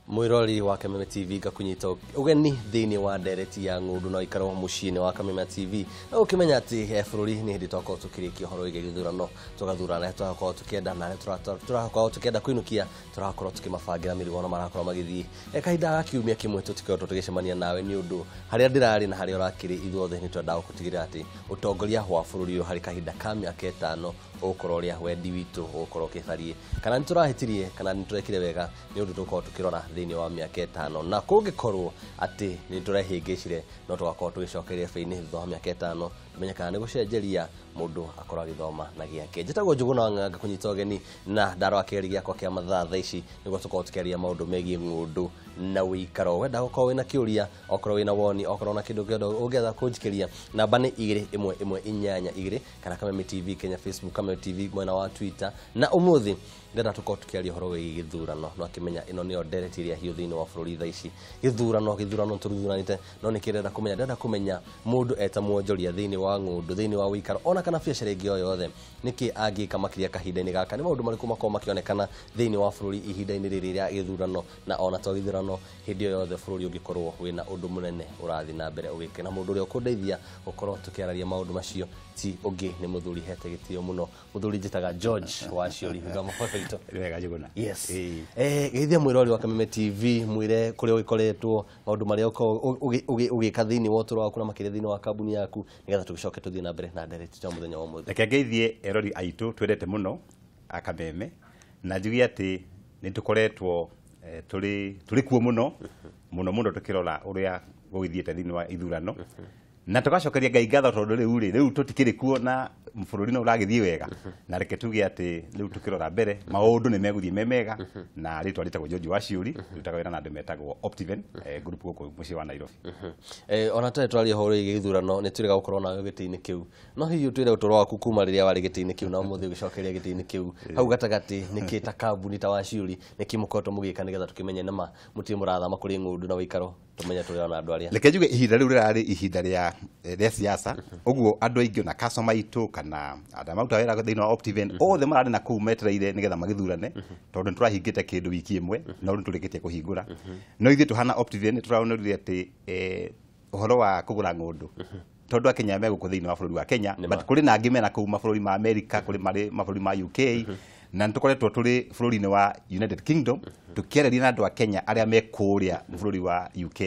Mwirori wa Kameme TV ngakunyita ugeni thiini wa ndereti ya ng'undu na ikaro muciĩ-inĩ wa Kameme TV na ukimenya ati bũrũri nĩ hĩndĩ twakorwo tũkĩrĩkia ũhoro wĩgiĩ gĩthurano tũgathurana tũgakorwo tũkĩenda na arĩa tũrakorwo tũkĩenda kũinũkia tũrakorwo tũkĩmabangĩra mĩrigo na marakorwo magĩthiĩ kahinda ga kiumia kĩmwe tũtikoretwo tũgĩcemania nawe nĩ ũndũ harĩa ndĩrarĩ na harĩa ũrakĩrĩ ithuothe nĩ twendaga gũtigĩrĩra atĩ ũtongoria wa bũrũri ũyũ harĩ kahinda ka mĩaka ĩtano ũgũkorwo ũrĩa wendi witũ ũgũkorwo ũkĩbariĩ kana nĩ tũrahĩtirie kana nĩ tũrekire wega nĩ ũndũ tũgũkorwo tũkĩrora thĩinĩ wa mĩaka ĩtano na kũngĩkorwo atĩ nĩ tũrehĩngĩcire no tũgakorwo tũgĩcokeria bĩinĩ thutha wa mĩaka ĩtano tumenye kana nĩ gũcenjeria mũndũ akorwo agĩthoma na gĩake. Njĩtagwo Njũgũna wa Ng'anga kũnyita ũgeni na ndarora kĩgeri gĩakwa kĩa mathaa thaa ici nĩguo tũkorwo tũkĩaria maũndũ megiĩ ng'ũndũ na ũikaro. Wenda gũkorwo wĩna kĩũria, okorwo wĩna woni, okorwo na kĩndũ kĩothe ũngĩenda kũnjikĩria, namba nĩ 21182 kana Kameme TV Kenya Facebook, Kameme TV mwena wa Twitter. Na ũmũthĩ ndĩrenda tũkorwo tũkĩaria ũhoro wĩgiĩ gĩthurano no akĩmenya ĩno nĩyo ndereti ĩrĩa hiũ thĩinĩ wa bũrũri thaa ici. Gĩthurano tũthuranĩte no nĩkĩ ndĩrenda kũmenya, ndĩrenda kũmenya mũndũ eta mwonjoria thĩinĩ wa ng'ũndũ, thĩinĩ wa ũikaro ona kana biacara ĩngĩ o yothe nĩkĩ angĩka makĩria kahinda-inĩ gaka, nĩ maũndũ marĩkũ makoragwo makĩonekana thĩinĩ wa bũrũri ihinda-inĩ rĩrĩ rĩa gĩthurano na ona to gĩthurano hĩndĩ o yothe bũrũri ũngĩkorwo wĩna ũndũ mũnene ũrathiĩ na mbere ũgĩke. Na mũndũ ũrĩa ũkũndeithia gũkorwo tũkĩararia maũndũ macio ti ũngĩ nĩ mũthuri hete gĩtĩo mũno, mũthuri njĩtaga George Waciuri. Wega Njũgũna. Yes. Geithia mwĩrori wa Kameme TV, mwĩre kũrĩa ũgĩkoretwo, maũndũ marĩa ũgĩka thĩinĩ wa ũtũũro waku na makĩria thĩinĩ wa kambuni yaku nĩgetha tũgĩcoke tũthiĩ na mbere na ndereti ya mũthenya wa ũmũthĩ. Reke ngeithie erori aitũ twendete mũno a Kameme na njuge atĩ nĩ tũkoretwo tũrĩ kuo mũno mũno mũno tũkĩrora ũrĩa gũgĩthiĩte thĩinĩ wa ithurano na tũgacokeria Ngai ngatho tondũ rĩu rĩ rĩu tũtikĩrĩ kuo na bũrũri no ũragĩthiĩ wega na reke tuge atĩ rĩu tũkĩrora mbere maũndũ nĩ megũthiĩ me mega na rĩtwa rĩtagwo George Waciuri rutaga wĩra na andũ metagwo Optiven group gũkũ mũciĩ wa Nairobi. Ona tũrĩ twaria ũhoro wĩgiĩ gĩthurano nĩ twĩrĩga gũkorwo nawe gĩtĩ-inĩ kĩu, no hihi ũtwĩre ũtũũro waku kuma rĩrĩa warĩ gĩtĩ-inĩ kĩu na ũmũthĩ ũgĩcokeria gĩtĩ-inĩ kĩu hau gatagatĩ nĩkĩ ta kambuni ta Waciuri nĩkĩ mũkoretwo mũgĩka nĩgetha tũkĩmenye nĩma mũtirĩ mũrathama kũrĩ ng'ũndũ na ũikaro tumenye tũrĩ ona andũ arĩa. Reke njuge ihinda rĩu rĩrarĩ ihinda rĩa siasa ũguo andũ aingĩ ona customer aitũ kana andũ arĩa marutaga wĩra thĩinĩ wa Optiven othe mararĩ na kũu metereire nĩgetha magĩthurane tondũ nĩ tũrahingĩte kĩndũ wiki ĩmwe na rĩu nĩtũrĩkĩtie kũhingũra. No ithuĩ tũhana Optiven nĩtũraonire atĩ ũhoro wa kũgũra ng'ũndũ tondũ akenya me gũkũ thĩinĩ wa bũrũri wa Kenya but kũrĩ na angĩ mena kũu mabũrũri ma America, kũrĩ marĩ mabũrũri ma UK na nĩtũkoretwo tũrĩ bũrũri-inĩ wa United Kingdom tũkĩarĩria na andũ a Kenya arĩa me kũrĩa bũrũri wa UK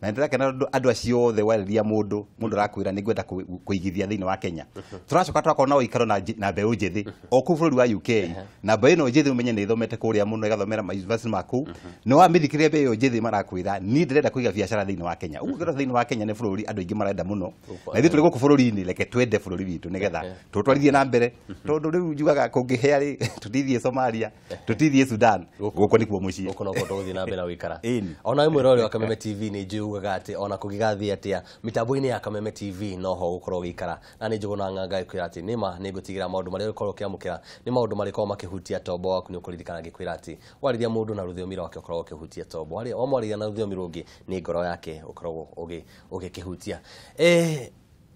na nĩtũrakena tondũ andũ acio othe warĩria mũndũ arakwĩra nĩ ngwenda kũigithia thĩinĩ wa Kenya. Tũracoka twakorwo na ũikaro na mbeũ njĩthĩ o kũu bũrũri wa UK na mbeũ ĩno njĩthĩ ũmenye nĩ ĩthomete kũrĩa mũno ĩgathomera ma university ma kũu no wamĩthikĩrĩria mbeũ ĩyo njĩthĩ marakwĩra niĩ ndĩrenda kũiga biacara thĩinĩ wa Kenya. Ũguo ũngĩrora thĩinĩ wa Kenya nĩ bũrũri andũ aingĩ marenda mũno na ithuĩ tũrĩ gũkũ bũrũri-inĩ reke twende bũrũri witũ nĩgetha tũtwarithie na mbere tondũ rĩu njugaga kũngĩhĩa rĩ tũtithiĩ Somalia tũtithiĩ Sudan gũkũ nĩkuo mũciĩ gũkũ nokuo tũgũthiĩ na mbere na gũikara. Ona we mwĩrori wa Kameme TV nĩ njũĩ ugaga atĩ ona kũngĩgathiĩ atĩa mĩtambo-inĩ ya Kameme TV noho ũgũkorwo ũgĩikara na nĩ Njũgũna Ng'anga ĩkwĩra atĩ nĩma nĩ ngũtigĩra maũndũ marĩa ũgũkorwo ũkĩamũkĩra nĩ maũndũ marĩkorwo makĩhutia tombo waku. Nĩ ũkũririkana ngĩkwĩra atĩ warĩria mũndũ na rũthiomi rwake ũkoragwo ũkĩhutia tombo, wamwarĩria na rũthiomi rũngĩ nĩ ngoro yake ũkoragwo ũgĩkĩhutia.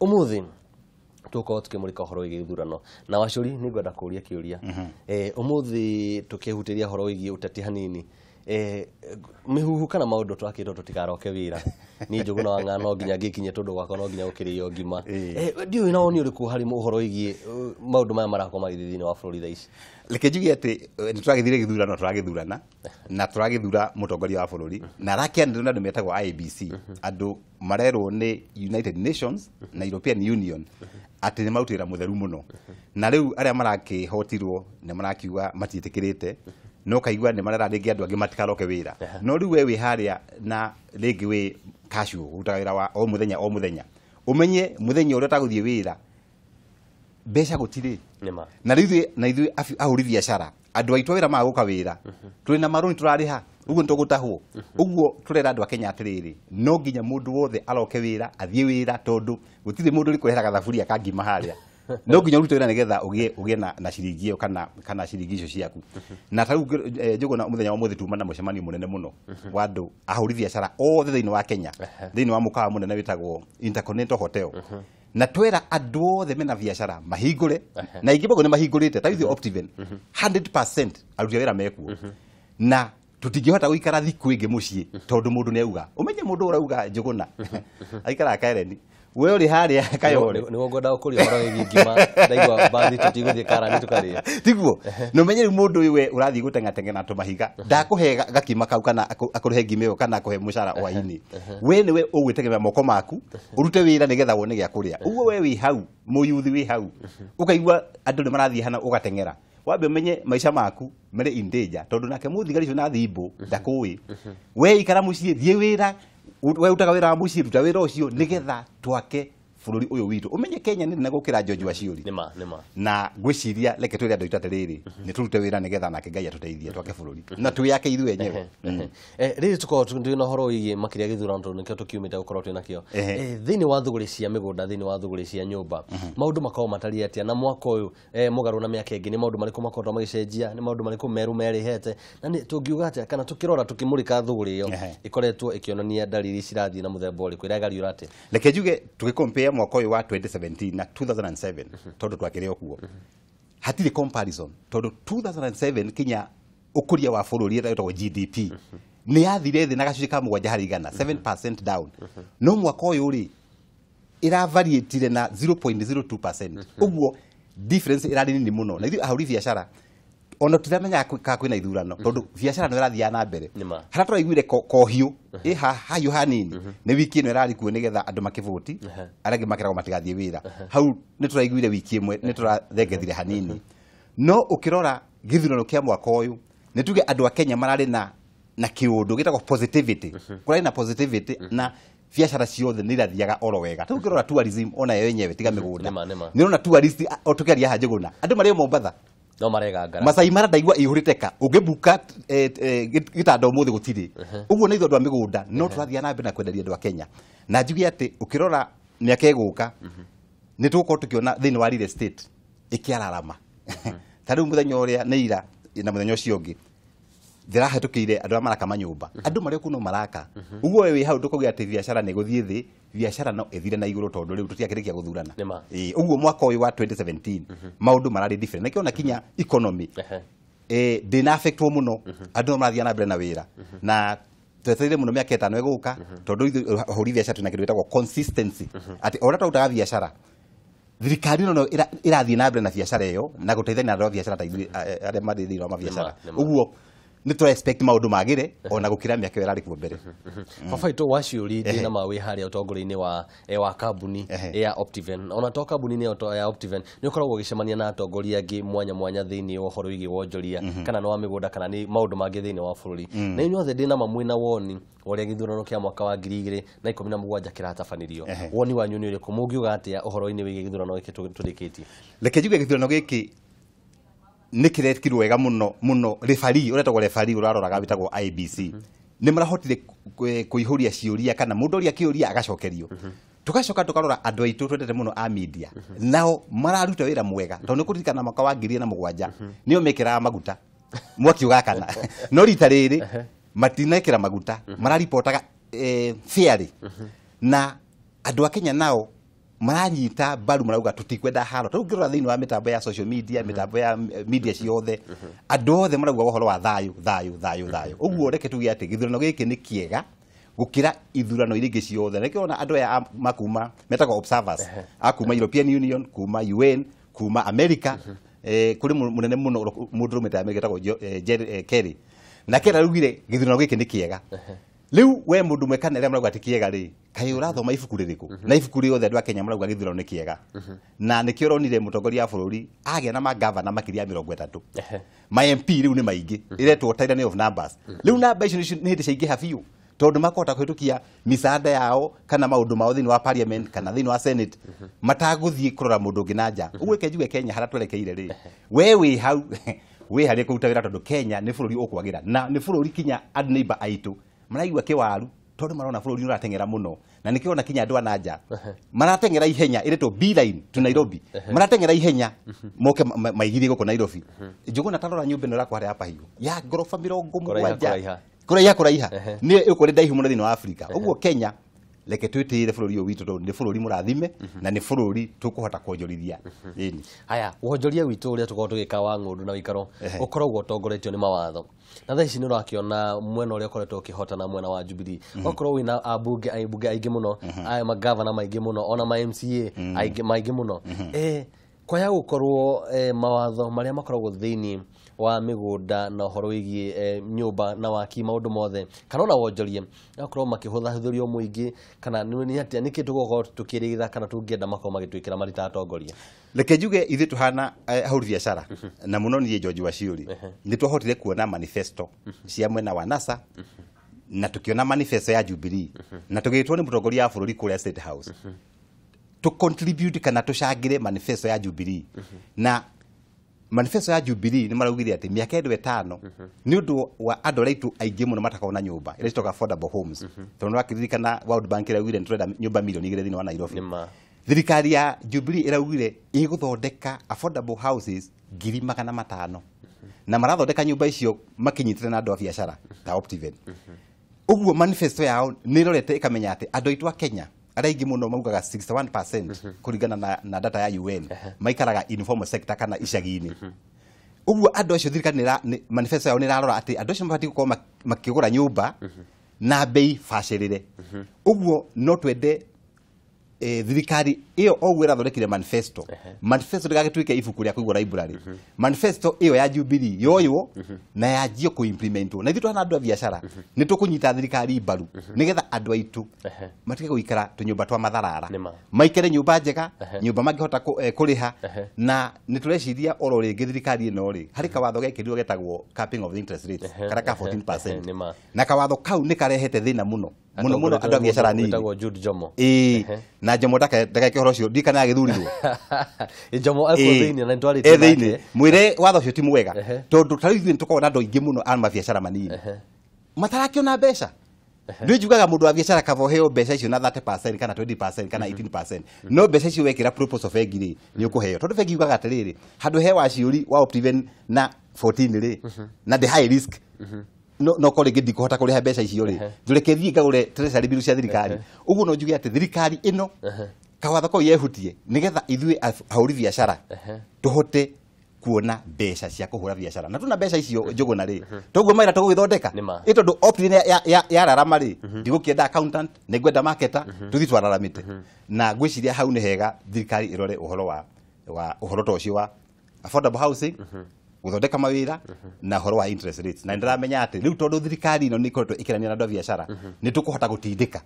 Ũmũthĩ tũkorwo tũkĩmũrĩka ũhoro wĩgiĩ gĩthurano na Waciuri nĩ ngwenda kũũria kĩũria. Ũmũthĩ tũkĩhutĩria ũhoro wĩgiĩ ũteti hanini, mĩhuhu kana maũndũ twakĩrwo tũtikaroke wĩra niĩ Njũgũna wa Ng'anga no nginya ngĩkinye tondũ gwakwa no nginya gũkĩrĩo ngima. Ndiũĩ na woni ũrĩkũ harĩ ũhoro wĩgiĩ maũndũ maya marakorwo magĩthiĩ thĩinĩ wa bũrũri thaa ici. Reke njuge atĩ nĩ tũragĩthire gĩthurano tũragĩthurana na tũragĩthura mũtongoria wa bũrũri na arakĩanĩrĩrwo na andũ metagwo IEBC andũ marerwo nĩ United Nations na European Union atĩ nĩ marutĩra mũtheru mũno na rĩu arĩa marakĩhotirwo nĩ marakiuga matiĩtĩkĩrĩte no kaigua nĩ marera rĩngĩ andũ angĩ matikaroke wĩra no rĩu we wĩ harĩa na rĩngĩ wĩ casual ũrutaga wĩra wa o mũthenya o mũthenya ũmenye mũthenya ũrĩa ũtagũthiĩ wĩra mbeca gũtirĩ na rĩu na ithuĩ ahũri biacara andũ aitũ a wĩra magũka wĩra tũrĩ na marũni tũrarĩha ũguo nĩtũgũtahwo ũguo tũrera andũ a Kenya atĩrĩrĩ no nginya mũndũ wothe aroke wĩra athiĩ wĩra tondũ gũtirĩ mũndũ ũrĩkũrehera gathaburia ka ngima harĩa no nginya ũrute wĩra nĩgetha ũgĩe na ciringi ĩyo kana ciringi icio ciaku. Na ta rĩu Njũgũna mũthenya wa ũmũthĩ tuma na mũcemanio mũnene mũno wa andũ ahũri biacara othe thĩinĩ wa Kenya thĩinĩ wa mũkawa mũnene wĩtagwo Intercontinental Hotel na twera andũ othe mena biacara mahingũre na ingĩ bogo nĩ mahingũrĩte ta ithuĩ Optiven 100% aruti a wĩra mekuo na Tutingĩhota gũikara thikũ ĩngĩ mũciĩ tondũ mũndũ nĩ auga. Ũmenye mũndũ ũrauga Njũgũna aikaraga Kaereni, we ũrĩ harĩa Kayore. Nĩguo ngwenda gũkũria ũhoro wĩgiĩ ngima, ndaigua mbathi tũtigũthiĩ karani tũkarĩe. Tiguo na ũmenye rĩu mũndũ ũyũ we ũrathiĩ gũteng'ateng'era na tũmahiga ndakũhe gakima kau kana akũrĩhe ngima ĩyo kana akũhe mũcara hwaĩ-inĩ. We nĩwe ũgwĩtegemea moko maku ũrute wĩra nĩgetha wone gĩa kũrĩa. Ũguo we wĩ hau mũyuthi wĩ hau ũkaigua andũ nĩ marathiĩ hana ũgateng'era, wambe ũmenye maica maku marĩ in danger tondũ nake mũthigari ũcio na thimbũ ndakũĩ. We ikara mũciĩ, thiĩ wĩra, we utaga wĩra wa mũciĩ, ruta wĩra ũcio nĩgetha twake bũrũri ũyũ witũ. Ũmenye Kenya nĩ nene gũkĩra George Wachiuri. Nĩma nĩma. Na ngwĩciria reke twĩre andũ aitũ atĩrĩrĩ, nĩ tũrute wĩra nĩgetha nake Ngai atũteithie twake bũrũri na twĩyake ithuĩ enyewe. Rĩrĩ tũkoragwo twĩna ũhoro wĩgiĩ makĩria gĩthurano tondũ nĩkĩo tũkiumĩte gũkorwo twĩ nakĩo. Thĩinĩ wa thũgũrĩ cia mĩgũnda, thĩinĩ wa thũgũrĩ cia nyũmba, maũndũ makoragwo matariĩ atĩa? Na mwaka ũyũ mũgarũ na mĩaka ĩngĩ, nĩ maũndũ marĩkũ makoretwo magĩcenjia? Nĩ maũndũ marĩkũ merũ merĩhete? Na nĩ tũngiuga atĩa kana tũkĩrora tũkĩmũrĩka thũgũrĩ ĩyo ĩkoretwo ĩkĩonania dalili cirathiĩ na mũthemba ũrĩkũ, ĩragariũra atĩa? Reke njuge tũgĩcompare mwaka ũyũ wa 2017 na 2007 tondũ twakĩrĩ o kuo, hatirĩ comparison tondũ 2007 kinya ũkũria wa bũrũri ĩrĩa ĩtagwo GDP nĩ yathire thĩ na gacunjĩ ka 7 harĩ igana, 7% down, no mwaka ũyũ rĩ ĩravariĩtire na 0.02%. Ũguo difference ĩrarĩ nini mũno na ithuĩ ahũri biacara ona tũtiramenyaga kana kwĩna ithurano tondũ biacara no ĩrathiaga na mbere. Nĩma. Harĩa tũraiguire kohiũ ĩ hahiũ hanini nĩ wiki ĩno ĩrarĩ kuo nĩgetha andũ makĩvũti arĩa angĩ makeragwo matigathiĩ wĩra. Hau nĩ tũraiguire wiki ĩmwe nĩ tũrathengethire hanini, no ũkĩrora gĩthurano kĩa mwaka ũyũ nĩ tuge andũ a Kenya mararĩ na kĩũndũ gĩtagwo positivity. Kũrarĩ na positivity na biacara ciothe nĩ irathiaga oro wega. Rĩu ũngĩrora tourism ona yo yenyewe tiga mĩgũnda, Nĩma, nĩma. nĩ ũrona tourist o tũkĩaria haha Njũgũna andũ marĩ o Mombatha no maregangara. Masai Mara ndaigua ĩihũrĩte ka ũngĩbuka gĩtanda ũmũthĩ gũtirĩ. Ũguo nĩ ithuĩ andũ a mĩgũnda no tũrathiĩ na mbere na kwenderia andũ a Kenya, na njuge atĩ ũkĩrora mĩaka ĩgũka nĩ tũgũkorwo tũkĩona thĩinĩ wa real estate ĩkĩararama. Ta rĩu mũthenya ũrĩa nĩ ira na mũthenya ũcio ũngĩ ndĩrahetũkĩire andũ arĩa maraka manyũmba, andũ marĩ o kuo no maraka. Ũguo we wĩ hau ndũkauge atĩ biacara nĩ ĩgũthiĩ thĩ, biacara no ĩthire na igũrũ tondũ rĩu tũtiakĩrĩkia gũthurana. Nĩma. Ĩĩ, ũguo mwaka ũyũ wa 2017 maũndũ mararĩ different. Nĩkĩo ona kinya economy ndĩna affectwo mũno, andũ no marathiĩ na mbere na wĩra na twetereire mũno mĩaka 5 ĩgũka tondũ ithuĩ ahũri biacara twĩna kĩndũ gĩtagwo consistency, atĩ o ũrĩa twarutaga biacara thirikari ĩno no ĩrathiĩ na mbere na biacara ĩyo na gũteithania na andũ a biacara ta ithuĩ arĩa marĩ thĩinĩ wa mabiacara. Nĩma. Ũguo nĩ tũra expect maũndũ magĩre ona gũkĩra mĩaka ĩyo ĩrarĩ kuo mbere. Baba witũ Waciũri, ndĩ na ma wĩ harĩa ũtongoria-inĩ wa kambuni ya Optiven. Ona to kambuni-inĩ ĩyo ya Optiven nĩ ũkoragwo ũgĩcemania na atongoria angĩ mwanya mwanya thĩinĩ wa ũhoro wĩgiĩ wonjoria kana nĩ wa mĩgũnda kana nĩ maũndũ mangĩ thĩinĩ wa bũrũri. Na inyuothe ndĩ na ma mwĩna woni wa ũrĩa gĩthurano kĩa mwaka wa 2017 kĩratabanirio. Woni wanyu nĩ ũrĩkũ? Mũngiuga atĩa ũhoro-inĩ wĩgiĩ gĩthurano gĩkĩ tũrĩkĩtie? Reke njuge gĩthurano gĩkĩ nĩ kĩrekirwo wega mũno mũno. Referee ũrĩa etagwo referee ũraroraga wĩtagwo IEBC nĩ marahotire kũihũria ciũria kana mũndũ ũrĩa kĩũria agacokerio. Tugacoka tũkarora andũ aitũ twendete mũno a media nao mararuta wĩra mwega tondũ nĩ kũririkana mwaka wa 2007 nĩo mekĩraga maguta mwaki ũgakana, no rita rĩrĩ matinekĩra maguta, mararipotaga fairly na andũ a Kenya nao maranyita mbaru marauga tũtikwenda haro. Rĩu ũngĩrora thĩinĩ wa mĩtambo ya social media, mĩtambo ya media ciothe, andũ othe marauga ũhoro wa thayũ thayũ thayũ thayũ. Ũguo reke tuge atĩ gĩthurano gĩkĩ nĩ kĩega gũkĩra ithurano iria ingĩ ciothe. Nĩkĩo ona andũ aya makuma metagwo observers a kuma European Union, kuma UN, kuma America, kũrĩ mũnene mũno mũndũ ũrũmĩte America etagwo Kerry, na Kerry araugire gĩthurano gĩkĩ nĩ kĩega. Rĩu we mũndũ ũmwe kana arĩa marauga ti kĩega rĩ, kaĩ ũrathoma ibuku rĩrĩkũ? Na ibuku rĩothe andũ a Kenya marauga gĩthurano nĩ kĩega. Na nĩkĩo ũronire mũtongoria wa bũrũri agĩa na magavana makĩria ya 30. Ma MP rĩu nĩ maingĩ, ĩretwo tyranny of numbers. Rĩu namba icio nĩ hĩndĩ ciaingĩha biũ tondũ makũhota kũhĩtũkia misaada yao kana maũndũ mao thĩinĩ wa parliament kana thĩinĩ wa senate matagũthiĩ kũrora mũndũ ũngĩ na nja. Ũguo reke njuge Kenya harĩa twerekeire rĩ, we wĩ hau wĩ harĩa kũruta wĩra tondũ Kenya nĩ bũrũri ũkwagĩra na nĩ bũrũri kinya andũ neighbor aitũ maraigua kĩwaru tondũ marona bũrũri ũrateng'era mũno na nĩkĩo ona kinya andũ a na nja marateng'era ihenya ĩretwo Beeline to Nairobi, marateng'era ihenya moke maigithie gũkũ Nairobi. Njũgũna tarora nyũmba ĩno ĩrakwo harĩa ya Pahiũ ya ngoroba mĩrongo Kũraiha, mũgwanja kũraiha. kũraiha kũraiha nĩ ĩkũrĩ ndaihu mũno thĩinĩ wa Afrika. Ũguo Kenya Reke twĩtĩĩre bũrũri ũyũ witũ, tondũ nĩ bũrũri mũrathime na nĩ bũrũri tũkũhota kuonjorithia. Ĩni. Haya, wonjoria witũ ũrĩa tũkoragwo tũgĩka wa ng'ũndũ na wĩikaro ũkoragwo ũtongoretio nĩ mawatho, na thaa ici nĩ ũrakĩona mwena ũrĩa ũkoretwo ũkĩhotana, mwena wa Jubilee, ũgakorwo wĩna ambunge aingĩ mũno, aya magavana maingĩ mũno, ona ma MCA aingĩ maingĩ mũno. Kwaya gũkorwo mawatho marĩa makoragwo thĩinĩ wa mĩgũnda na ũhoro wĩgiĩ nyũmba na waki maũndũ mothe kana ona wonjoria gakorwo makĩhũthahũthĩrio mũingĩ, kana nĩ atĩa, nĩkĩ tũgũkorwo tũkĩrĩgĩra kana tũngĩenda makorwo magĩtwĩkĩra marĩ ta atongoria? Reke njuge ithuĩ tũhana ahũri biacara, na mũno niĩ George Wachiuri, nĩ twahotire kuona manifesto cia mwena wa NASA na tukiona manifesto ya Jubilee, na tũgĩtwo nĩ mũtongoria wa bũrũri kũrĩa State House to contribute kana tũcangĩre manifesto ya Jubilee. Na manifesto ya Jubilee nĩ maraugire atĩ mĩaka ĩno 5 nĩ ũndũ wa andũ arĩa aitũ aingĩ mũno matakoragwo na nyũmba ĩrĩa citoka affordable homes, tondũ nĩ wakĩririkana World Bank ĩraugire nĩ tũrenda nyũmba 2 million thĩinĩ wa Nairobi. Thirikari ya Jubilee ĩraugire ĩgũthondeka affordable houses 500,000, na marathondeka nyũmba icio makinyitĩte na andũ a biacara ta Optiven. Ũguo manifesto yao nĩ ĩrorete ĩkamenya atĩ andũ aitũ a Kenya arĩa aingĩ mũno maugaga 61% kũringana na data ya UN maikaraga informal sector kana icagi-inĩ. Ũguo andũ acio thirikari manifesto yao nĩ ĩrarora atĩ andũ acio mabatiĩ gũkorwo makĩgũra nyũmba na bei bacĩrĩre. Ũguo no twende thirikari ĩyo o ũguo ĩrathondekire manifesto, manifesto ndĩgagĩtuĩke ibuku rĩa kũigwo library. Manifesto ĩyo ya Jubilee yoywo na yanjio kũ-implementwo, na ithuĩ twana andũ a biacara nĩ tũkũnyita thirikari mbaru nĩgetha andũ aitũ matige gũikara tũnyũmba twa matharara, maikare nyũmba njega, nyũmba mangĩhota kũrĩha. Na nĩ tũreciria oro rĩngĩ thirikari ĩno rĩ, harĩ kawatho gekĩrirwo getagwo capping of the interest rates, karĩa ka 14%. Nĩma. Na kawatho kau nĩ karehete thĩna mũno mũno mũno andũ a biacara nini. Wĩtagwo Jude Jomo. Ĩĩ, na Jomo ndageke ũhoro ũcio, ndikana agĩthurirwo. Jomo ekuo thĩinĩ na nĩtwarĩtie E thĩinĩ. nake. Mwĩre watho ũcio ti mwega, tondũ ta rĩu ithuĩ nĩtũkoragwo na andũ aingĩ mũno a mabiacara manini matarakĩona mbeca. Nĩ njugaga mũndũ wa biacara kaba ũheo mbeca icio na 30% kana 20% kana 18%, no mbeca icio wekĩra proposal bengi rĩ, nĩ ũkũheo, tondũ bengi yugaga atĩrĩrĩ, handũ he Waciũri wa Optiven na 14 rĩ, na ndĩ high risk, no korwo rĩngĩ ndikũhota kũrĩha mbeca icio rĩ, ndũreke thiĩ ngagũre treasury bill cia thirikari. Ũguo no njuge atĩ thirikari ĩno kawatho kau yehutie nĩgetha ithuĩ ahũri biacara tũhote kuona mbeca cia kũhũra biacara, na tuna mbeca icio Njũgũna rĩ, toguo mawĩra tũgũgĩthondeka. Nĩma. Ĩ tondũ Optiven yararama rĩ, ndigũkĩenda accountant, nĩngwenda marketer, tũthiĩ twararamĩte. Na ngwĩciria hau nĩ hega thirikari ĩrore ũhoro wa ũhoro ta ũcio wa affordable housing, gũthondeka mawĩra na ũhoro wa interest rates. Na nĩndĩramenya atĩ rĩu tondũ thirikari ĩno nĩ ĩkoretwo ĩkĩrania na andũ a biacara, nĩ tũkũhota gũtindĩka.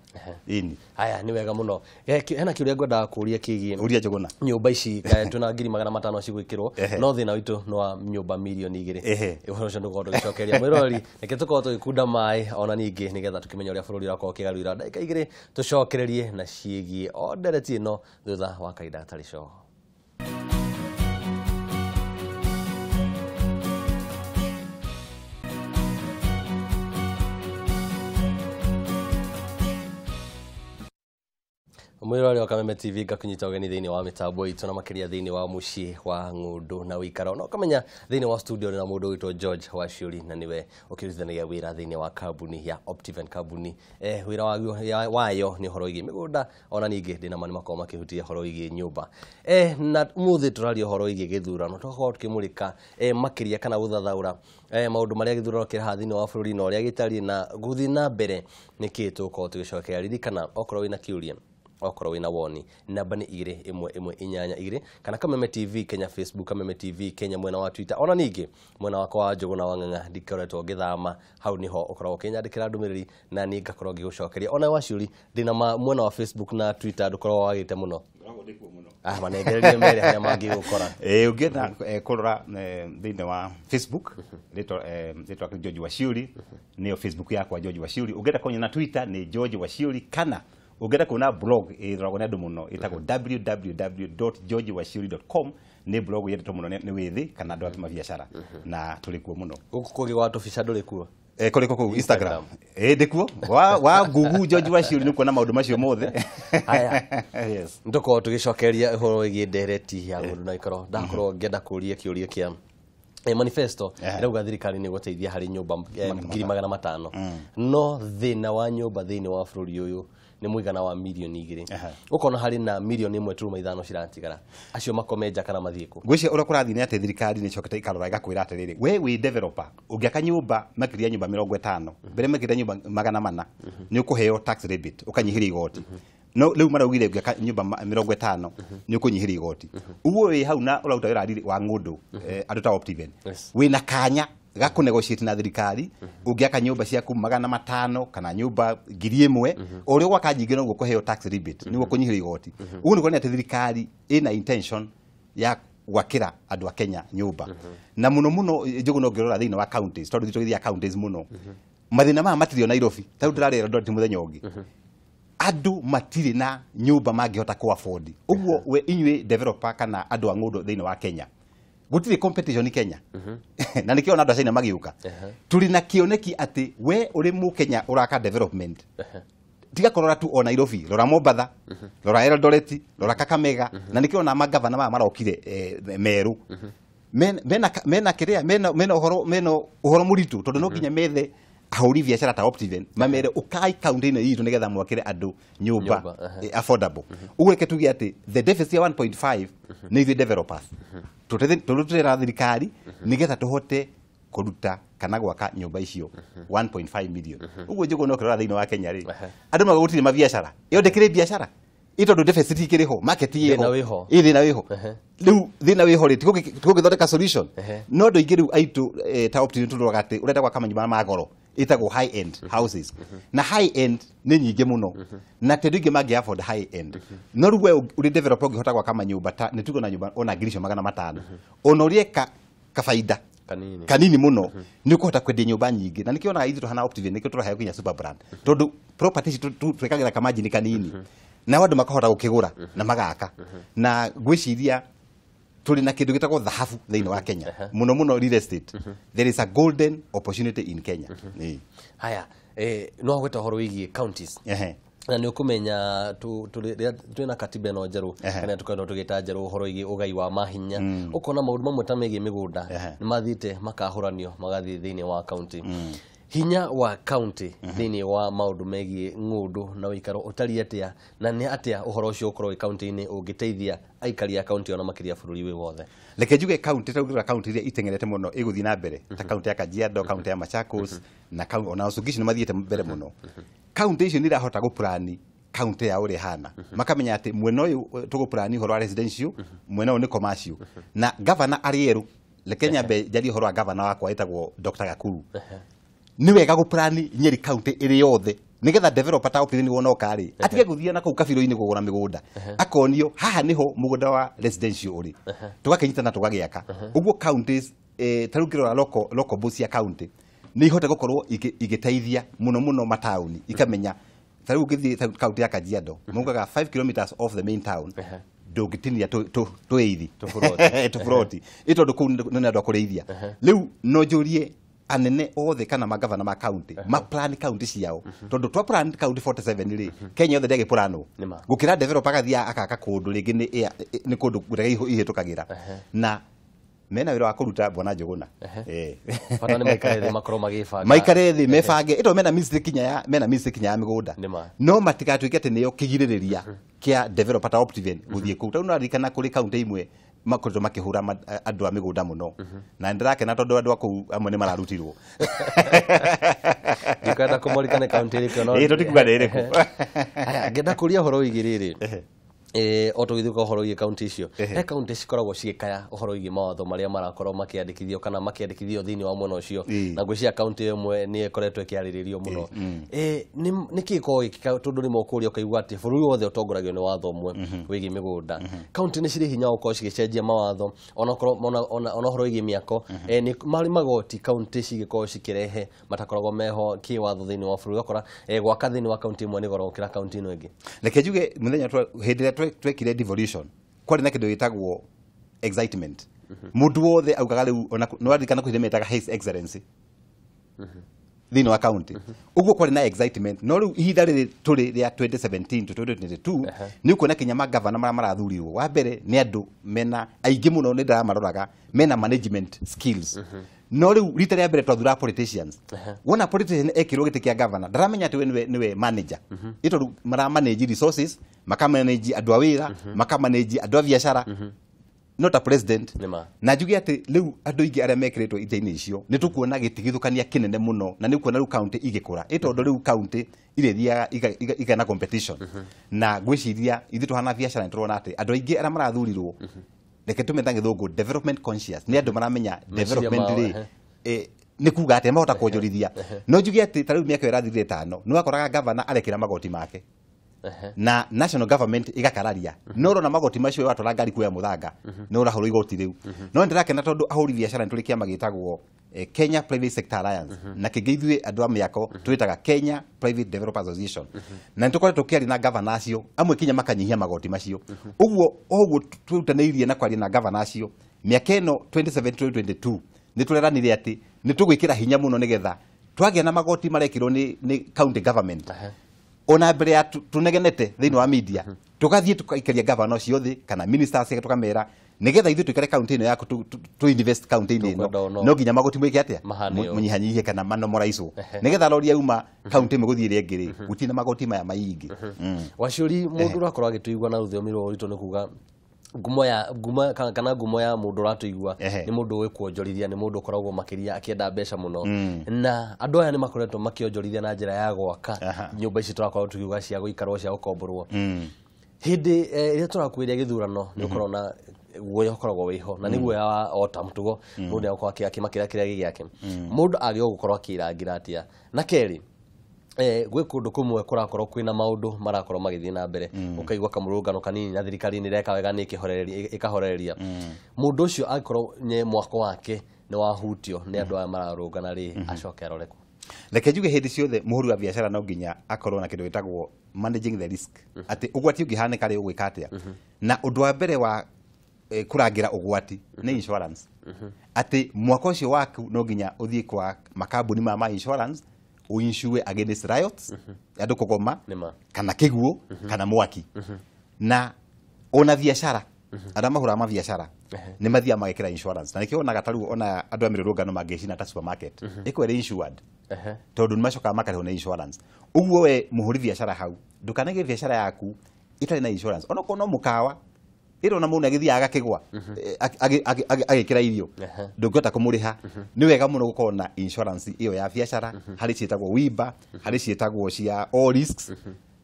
Ĩni. Haya, nĩ wega mũno. Hena kĩũria ngwendaga kũũria kĩgiĩ Ũria, Njũgũna. nyũmba ici. Twĩna 500,000 cigwĩkĩrwo, no thĩna witũ nĩ wa nyũmba 2 million. Ũhoro ũcio ndũgũkorwo tũgĩcokeria mwĩroreri. Reke tũkorwo tũgĩkunda maĩ ona ningĩ nĩgetha tũkĩmenye ũrĩa bũrũri ũrakorwo ũkĩgarũra. Ndagĩka 2 tũcokererie na ciĩgiĩ o ndereti ĩno thutha wa kahinda gatarĩ coho. Mwĩroreri wa Kameme TV, ngakũnyita ũgeni thĩinĩ wa mĩtambo itũ na makĩria thĩinĩ wa mũciĩ wa ng'ũndũ na ũikaro, na ũkamenya thĩinĩ wa studio na mũndũ ũgwĩtwo George Waciũri, na nĩwe ũkĩrutithanagia wĩra thĩinĩ wa kambuni ya Optiven, kambuni wĩra wayo nĩ ũhoro wĩgiĩ mĩgũnda, ona ningĩ ndĩna ma nĩ makoragwo makĩhutia ũhoro wĩgiĩ nyũmba. Na ũmũthĩ tũraria ũhoro wĩgiĩ gĩthurano, tũgakorwo tũkĩmũrĩka makĩria kana gũthathaũra maũndũ marĩa gĩthurano kĩraha thĩinĩ wa bũrũri na ũrĩa gĩtariĩ na gũthiĩ na mbere nĩkĩ tũgũkorwo tũgĩcokera. Ririkana, okorwo wĩna kĩũria, okorwo wĩna woni, namba nĩ 21182 kana Kameme TV Kenya Facebook, Kameme TV Kenya mwena wa Twitter, ona ningĩ mwena wakwa wa Njũgũna wa Ng'ang'a ndikoretwo ngĩthama, hau nĩho ũkoragwo ũkĩnyandĩkĩra ndũmĩrĩri na niĩ ngakorwo ngĩgũcokeria. Ona Waciũri, ndĩna ma mwena wa Facebook na Twitter ndũkoragwo wagĩte mũno. Manengererie mere harĩa mangĩgũkora. Ũngĩenda kũrora thĩinĩ wa Facebook, rĩtwa rĩakwa George Waciũri, nĩyo Facebook yakwa George Waciũri. Ũngĩenda kũnyona Twitter nĩ George Waciũri, kana ũngĩenda kuona blog ĩroragwo nĩ andũ mũno ĩtagwo www.georgewaciuri.com, nĩ blog yendetwo mũno nĩ wĩthĩ kana andũ a mabiacara, na tũrĩ kuo mũno. Gũkũ kũngĩ gwa tũbica ndũrĩ kuo? Kũrĩ kũ kũu Instagram. Ndĩ kuo wa Google George Waciũri nĩ kuona maũndũ macio mothe. Haya. Yes. Nĩtũkorwo tũgĩcokeria ũhoro wĩgiĩ ndereti ya ng'ũndũ na ikoro. Ndakorwo ngĩenda kũria kĩũria kĩa Manifesto ĩrauga thirikari nĩ ĩgũteithia harĩ nyũmba 500,000, no thĩna wa nyũmba thĩinĩ wa bũrũri ũyũ nĩ mũigana wa 2 mirioni. Ũkona harĩ na 1.5 mirioni ciratigara, acio makome nja kana mathiĩ kũ? Ngwĩciria ũrĩa kũrathiĩ nĩ atĩ thirikari nĩ ĩcokete ĩkarora ĩgakwĩra atĩrĩrĩ, we wĩ developer ũngĩaka nyũmba makĩria ya nyũmba 50, mbere makĩria ya nyũmba 400, nĩ ũkũheo tax rebate, ũkanyihĩrio igoti. No rĩu maraugire ũngĩaka nyũmba 50 nĩ ũkũnyihĩrio igoti. Ũguo wĩ hau na ũraruta wĩra wa ng'ũndũ, andũ ta Optiven, wĩna kanya ga kũ negotiate na thirikari. Ũngĩaka nyũmba ciaku 500 kana nyũmba 1,000, o ũrĩa ũgwaka nyingĩ noguo ũkũheo tax rebate, nĩguo kũnyihĩrio igoti. Ũguo nĩ kuonania atĩ thirikari ĩna intention ya gwakĩra andũ a Kenya nyũmba, na mũno mũno Njũgũna ũngĩrora thĩinĩ wa counties, tondũ tũgĩthiaga counties mũno, mathĩna maya matirĩ o Nairobi. Ta rĩu ndĩrarĩ Eldoret mũthenya ũngĩ, andũ matirĩ na nyũmba mangĩhota kũ afford. Ũguo we inyuĩ developer kana andũ a ng'ũndũ thĩinĩ wa Kenya, gũtirĩ competition Kenya, na nĩkĩo ona andũ a China magĩũka. Tũrĩ na kĩoneki atĩ we ũrĩ mũkenya ũraka development, tiga kũrora tu o Nairobi, rora Mombatha, rora Eldoret, rora Kakamega. Na nĩkĩo ona magavana maya marokire merũ mena kĩrĩa mena ũhoro mũritũ, tondũ no nginya methe ahũri biacara ta Optiven, mamere ũkai kaunti-inĩ itũ nĩgetha mwakĩre andũ nyũmba Nyũmba, affordable. Ũguo reke tuge atĩ the deficit ya 1.5 nĩ ithuĩ developers tondũ tũrera thirikari nĩgetha tũhote kũruta kana gwaka nyũmba icio 1.5 million. Ũguo Njũgũ no kĩrora thĩinĩ wa Kenya rĩ, andũ mauga gũtirĩ mabiacara, ĩyo ndĩkĩrĩ biacara ĩ, tondũ deficit ikĩrĩ ho, market ĩho. Thĩna wĩho. Ĩ, thĩna wĩho. Rĩu thĩna wĩho rĩ, tigũgĩthondeka solution. No andũ aingĩ rĩu aitũ ta Optiven tũroraga atĩ ũrenda gwaka manyũmba ma goro ĩtagwo high end houses, na high end nĩ nyingĩ mũno na ti andũ aingĩ mangĩ afford high end. No rĩu we ũrĩ developer ũngĩhota gwaka manyũmba ta nĩ tuge na nyũmba ona 500,000, ona ũrĩeka kabaida kanini kanini mũno, nĩ ũkũhota kwendia nyũmba nyingĩ. Na nĩkĩo onaga ithuĩ tũhana Optiven, nĩkĩo tũraheo nginya super brand, tondũ property ici twĩkagĩra kamanjini kanini nao andũ makahota gũkĩgũra na magaka. Na ngwĩciria tũrĩ na kĩndũ gĩtagwo thahabu thĩinĩ wa Kenya, mũno mũno real estate. There is a golden opportunity in Kenya. Ĩĩ. Haya, no gweta ũhoro wĩgiĩ counties, na nĩ ũkũmenya rĩrĩa twĩna katiba ĩno njerũ, kana tũkoretwo tũgĩta njerũ, ũhoro wĩgiĩ ũgai wa mahinya, ũkona maũndũ mamwe ta megiĩ mĩgũnda nĩ mathiĩte makahũranio magathiĩ thĩinĩ wa county. Hinya wa county thĩinĩ wa maũndũ megiĩ ng'ũndũ na ũikaro ũtariĩ atĩa, na nĩ atĩa ũhoro ũcio ũkorwo wĩ county-inĩ ũngĩteithia aikari a county ona makĩria bũrũri wĩ wothe? Reke njuge county ta ũngĩrora county iria itengerete mũno ĩgũthiĩ na mbere ta county ya Kajiado, county ya Machakos na ona Uasin Gishu nĩ mathiĩte mbere mũno. County icio nĩ irahota gũplan county yao ũrĩa ĩhana, makamenya atĩ mwena ũyũ tũgũplan ũhoro wa residential, mwena ũyũ nĩ commercial. Na governor arĩ erũ, reke nyambe njarie ũhoro wa governor wakwa ĩtagwo Dr. Gakuru, nĩ wega gũplan Nyeri county ĩrĩ yothe nigetha developer ta Optiven wona oka rĩ, atige gũthiĩ na kũu kabiro-inĩ kũgũra mĩgũnda, akonio haha nĩho mũgũnda wa residential ũrĩ, tũgakĩnyitana tũgagĩaka. Ũguo counties, ta rĩu ngĩrora local boards cia county nĩ ihote gũkorwo igĩteithia mũno mũno mataũni, ikamenya ta rĩu ũngĩthiĩ ta county ya Kajiado, maugaga 5 kilometers off the main town ndũngĩtinia tũĩithi Tũburoti. Tũburoti ĩ, tondũ kũu nĩ andũ a kũrĩithia. Rĩu no njũrie anene othe kana magavana ma county ma plan county ciao, tondũ twa plan county 47 rĩ, Kenya yothe ndĩagĩplanwo. Nĩ ma. Gũkĩra developer agathiĩ akaka kũndũ rĩngĩ nĩ kũndũ ndege ihĩtũkagĩra na mena wĩra wa kũruta, bwana Njũgũna. Bata nĩ maikare thĩ makorwo magĩbanga. Maikare thĩ mebange ĩto mena ministry kinya ya mena ministry kinya ya mĩgũnda. Nĩ ma. No matigatuĩke atĩ nĩo kĩgirĩrĩria kĩa developer ta Optiven gũthiĩ kũu. Tondũ nĩraririkana kũrĩ county imwe makoretwo makĩhũra andũ a mĩgũnda mũno, na nĩndĩrakena tondũ andũ a kũu amwe nĩ mararutirwo. Ndikwenda kũmũrikane kaunti ĩrĩkũ, no Ĩĩ, tũtikuga nĩ ĩrĩkũ. Haya, ngenda kũria ũhoro wĩgiĩ rĩrĩ, o tũgĩthiũka ũhoro wĩgiĩ kaunti icio, he kaunti cikoragwo cigĩkaya ũhoro wĩgiĩ mawatho marĩa marakorwo makĩandĩkithio kana makĩandĩkithio thĩinĩ wa mwena ũcio, na ngwĩciria kaunti ĩmwe nĩ ĩkoretwo ĩkĩarĩrĩrio mũno. Nĩ kĩĩ gĩkoragwo gĩgĩkĩka? Tondũ rĩmwe ũkũria ũkaigua atĩ bũrũri wothe ũtongoragio nĩ watho ũmwe wĩgiĩ mĩgũnda, kaunti nĩ cirĩ hinya wa gũkorwo cigĩcenjia mawatho, onakorwo ona ũhoro wĩgiĩ mĩako, nĩ marĩ magoti kaunti cigĩkorwo cikĩrehe matakoragwo meho kĩwatho thĩinĩ wa bũrũri, ũgakora gwaka thĩinĩ wa kaunti ĩmwe nĩ goro gũkĩra kaunti ĩno ĩngĩ. Reke njuge mũthenya hĩndĩ ĩrĩa twekire devolution kwarĩ na kĩndũ gĩtagwo excitement. Mũndũ wothe augaga rĩu ona nĩwaririkana kwĩ hĩndĩ metaga His Excellency. thĩinĩ wa county. Ũguo kwarĩ na excitement, no rĩu ihinda rĩrĩ tũrĩ rĩa 2017 to 2022 nĩ ũkuona kinya magavana marĩa marathurirwo wa mbere nĩ andũ mena aingĩ mũno, nĩ ndĩramaroraga mena management skills. No rĩu rita rĩa mbere twathuraga politicians, wona politician ekĩrwo gĩtĩ kĩa governor ndaramenya atĩ we nĩwe manager, ĩ tondũ maramanage resources, makamanage andũ a wĩra, makamanage andũ a biacara, no ta president. Nĩma. Na njuge atĩ rĩu andũ aingĩ arĩa mekĩrĩtwo itĩ-inĩ icio nĩ tũkuona gĩtigithũkania kĩnene mũno, na nĩ ũkuona rĩu county igĩkũra, ĩ tondũ rĩu county irĩthiaga igana competition. Na ngwĩciria ithuĩ tũhana biacara nĩ tũrona atĩ andũ aingĩ arĩa marathurirwo, reke tũmeta gĩthũngũ development conscious, nĩ andũ maramenya Meciria development mao, rĩ nĩ kuga atĩ mahota kuonjorithia. No njuge atĩ ta rĩu mĩaka ĩyo ĩrathirire 5 nĩ wakoraga gavana arekĩra magoti make na national government igakararia, no ũrona magoti macio watwara ngari kuoya mũthanga no ũrahũrwo igoti rĩu. No nĩ ndĩrakena tondũ ahũri biacara nĩ tũrĩ kĩama gĩtagwo Kenya Private Sector Alliance, na kĩngĩ ithuĩ andũ a mĩako twĩtaga Kenya Private Developers Association, na nĩ tũkoretwo tũkĩaria na gavana acio amwe kinya makanyihia magoti macio. Ũguo ũguo twĩrutanĩirie na kwaria na gavana acio mĩaka ĩno 2017 2022 nĩ tũreranire atĩ nĩ tũgwĩkĩra hinya mũno nĩgetha twagĩa na magoti marekĩrwo nĩ county government, ona mbere ya tũnegenete thĩinĩ wa media tũgathiĩ tũkaikaria gavana ũcio thĩ kana ministers ake, tũkamera nĩgetha ithuĩ tũikare county ĩno yaku, tu invest county-inĩ Tũkwenda ĩno, ũno. no nginya magoti mwĩke atĩa? Mahane ũũ. Mũnyihanyihie kana manomoraicwo nĩgetha rori yauma county ĩmwe gũthiĩ ĩrĩa ĩngĩ rĩ, gũtirĩ na magoti maya maingĩ. Waciũri, mũndũ ũrakorwo agĩtũigua na rũthiomi rũrũ rwitũ, nĩ kuga ngumo ya ngumo kana ngumo ya mũndũ ũratũigua nĩ mũndũ ũĩ kuonjorithia, nĩ mũndũ ũkoragwo makĩria akĩenda mbeca mũno, na andũ aya nĩ makoretwo makĩonjorithia na njĩra ya gwaka nyũmba ici tũrakorwo tũkiuga cia gũikarwo, cia gũkomborwo. Hĩndĩ ĩrĩa tũrakuĩria gĩthurano nĩ ũkoragwo na guoya ũkoragwo wĩho, na nĩ guoya wa o ta mũtugo mũndũ nĩ agũkorwo akĩmakĩra kĩrĩa gĩ gĩake. Mũndũ agĩrĩirwo gũkorwo akĩrangĩra atĩa? Na kerĩ, gwĩ kũndũ kũmwe kũrakorwo kwĩna maũndũ marakorwo magĩthiĩ na mbere, ũkaigua kamũrũngano kanini na thirikari nĩ ĩreka wega, nĩ ĩkahorereria mũndũ ũcio. Angĩkorwo nĩ mwako wake nĩ wahutio nĩ andũ aya mararũngana rĩ, acoke arore kũ? Reke njuge hĩndĩ ciothe mũhũri wa biacara no nginya akorwo na kĩndũ gĩtagwo managing the risk, atĩ ũgwati ũngĩhanĩka rĩ, ũgwĩka atĩa. Na ũndũ wa mbere wa kũrangĩra ũgwati nĩ insurance, atĩ mwaka ũcio waku no nginya ũthiĩ kwa makambuni ma insurance ũinsure against riots, andũ kũgoma, Nĩma. kana kĩguũ kana mwaki. Na ona biacara arĩa mahũraga mabiacara nĩ mathiaga magekĩra insurance, na nĩkĩo wonaga ta rĩu ona andũ a mĩrũrũngano mangĩcina ta supermarket ĩkorwo ĩrĩ insured, tondũ nĩ macokaga makarĩhwo nĩ insurance. Ũguo we mũhũri biacara hau ndũkanage biacara yaku ĩtarĩ na insurance, onokorwo no mũkawa ĩrona mũndũ agĩthiaga agakĩgwa agĩkĩra irio, ndũngĩhota kũmũrĩha. Nĩ wega mũno gũkorwo na insurance ĩyo ya biacara, harĩ ciĩtagwo WIBA, harĩ ciĩtagwo cia all risks,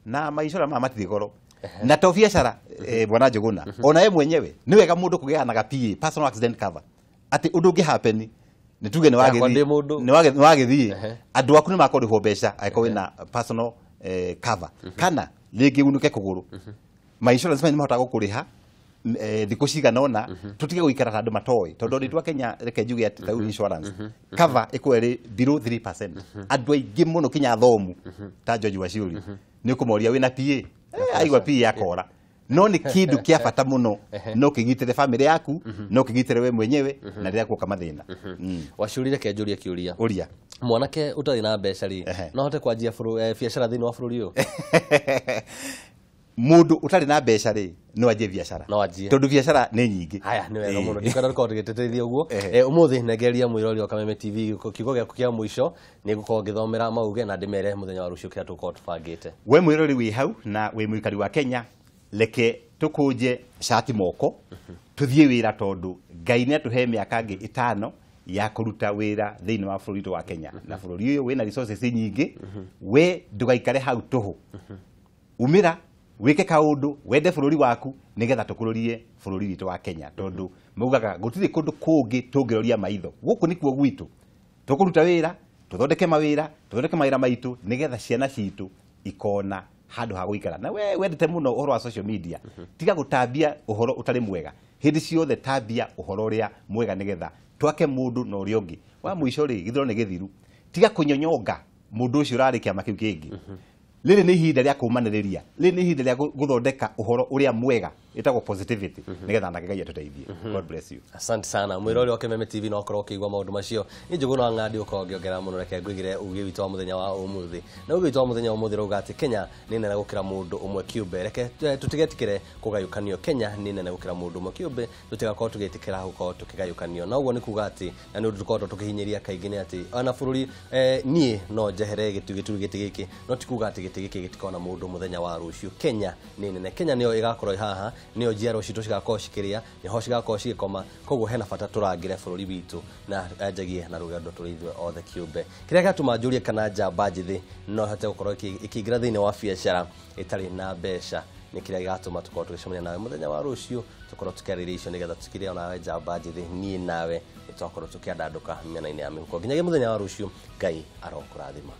na ma insurance maya matirĩ goro. Na to biacara, bwana Njũgũna, ona we mwenyewe nĩ wega mũndũ kũgĩa na ga PA, personal accident cover, atĩ ũndũ ũngĩ happen, nĩ tuge nĩ Yakwa wagĩthiĩ ndĩ mũndũ. nĩ wagĩthiĩ, andũ aku nĩ makũrĩhwo mbeca angĩkorwo wĩna personal cover, kana rĩngĩ unũke kũgũrũ, ma insurance maya nĩ mahotaga gũkũrĩha thikũ cigana ũna. Tũtige gũikara ta andũ matoĩ, tondũ andũ aitũ a Kenya, reke njuge atĩ ta rĩu insurance cover ĩkorwo ĩrĩ below 3%. Andũ aingĩ mũno kinya athomu ta George Waciuri nĩ ũkũmoria wĩna PA, aigua PA akora. No nĩ kĩndũ kĩa bata mũno, no kĩgitĩre famĩlĩ yaku, no kĩgitĩre we mwenyewe na rĩrĩa kuoka mathĩna. Waciũri, reke njũrie kĩũria. Ũria. Mwanake ũtarĩ na mbeca rĩ, no ahote kwanjia biacara thĩinĩ wa bũrũri ũyũ? Mũndũ ũtarĩ na mbeca rĩ, no anjie biacara. No anjie. Tondũ biacara nĩ nyingĩ. Haya, nĩ wega mũno, ndikwenda tũkorwo tũgĩteteithia ũguo. Ũmũthĩ nengeria mwĩrori wa Kameme TV kiugo gĩaku kĩa mũico, nĩ ngũkorwo ngĩthomera mauge na ndĩmere mũthenya wa rũciũ kĩrĩa tũgũkorwo tũbangĩte. We mwĩrori wĩ hau na wĩ mũikari wa Kenya, reke tũkũnje cati moko tũthiĩ wĩra, tondũ Ngai nĩ atũhe mĩaka ĩngĩ 5 ya kũruta wĩra thĩinĩ wa bũrũri witũ wa Kenya, na bũrũri ũyũ wĩna resources nyingĩ. We ndũgaikare hau tũhũ, umĩra wĩke kaũndũ, wende bũrũri waku nĩgetha tũkũrũrie bũrũri witũ wa Kenya, tondũ maugaga gũtirĩ kũndũ kũngĩ tũngĩroria maitho, gũkũ nĩkuo gwitũ. Tũkũruta wĩra, tũthondeke mawĩra, tũthondeke mawĩra maitũ nĩgetha ciana citũ ikona handũ ha gũikara. Na we wendete mũno ũhoro wa social media, tiga gũtambia ũhoro ũtarĩ mwega hĩndĩ ciothe, tambia ũhoro ũrĩa mwega nĩgetha twake mũndũ na ũrĩa ũngĩ. Wa mũico rĩ, gĩthurano nĩ gĩthiru, tiga kũnyonyonga mũndũ ũcio ũrarĩ kĩama kĩu kĩngĩ. Rĩrĩ nĩ ihinda rĩa kũmanĩrĩria, rĩrĩ nĩ ihinda rĩa gũthondeka ũhoro ũrĩa mwega. Ĩtagwo positivity, nĩgetha nake Ngai atũteithie. God bless you. Asante sana. Mwĩrori wa Kĩmeme TV, no ũkorwo ũkĩigua maũndũ macio nĩ Njũgũna wa Ng'andi ũkorwo ngĩongerera mũno. Reke ngwĩgĩre uge witũ wa mũthenya wa ũmũthĩ, na uge witũ wa mũthenya wa ũmũthĩ rauga atĩ Kenya nĩ nene gũkĩra mũndũ ũmwe kĩũmbe. Reke tũtigetĩkĩre kũgayũkanio. Kenya nĩ nene gũkĩra mũndũ ũmwe kĩũmbe, tũtigakorwo tũgĩtĩkĩra gũkorwo tũkĩgayũkanio. Na ũguo nĩ kuga atĩ, na nĩ ũndũ tũkoretwo tũkĩhinyĩria kaingĩ, nĩ atĩ ona bũrũri niĩ no njehere gĩtĩ gĩtĩ gĩkĩ, no ti kuga atĩ gĩtĩ gĩkĩ gĩtikona mũndũ mũthenya wa rũciũ. Kenya nĩ nene. Kenya nĩyo ĩgakorwo ĩ haha, nĩyo njiarwo citũ cigakorwo cikĩrĩa, nĩho cigakorwo cigĩkoma. Koguo hena bata tũrangĩre bũrũri witũ na njagie na rũgendo tũrĩ ithuĩ othe kĩũmbe. Kĩrĩa gĩatũma njũrie kana njamba njĩthĩ no ĩhote gũkorwo ĩkĩingĩra thĩinĩ wa biacara ĩtarĩ na mbeca nĩ kĩrĩa gĩgatũma tũkorwo tũgĩcemania nawe mũthenya wa rũciũ, tũkorwo tũkĩarĩria icio nĩgetha tũkĩrĩa onawe njamba njĩthĩ, niĩ nawe nĩ twakorwo tũkĩandandũka mĩena-inĩ ya mĩhuko. Nginyagia mũthenya wa rũciũ, Ngai arokũrathima.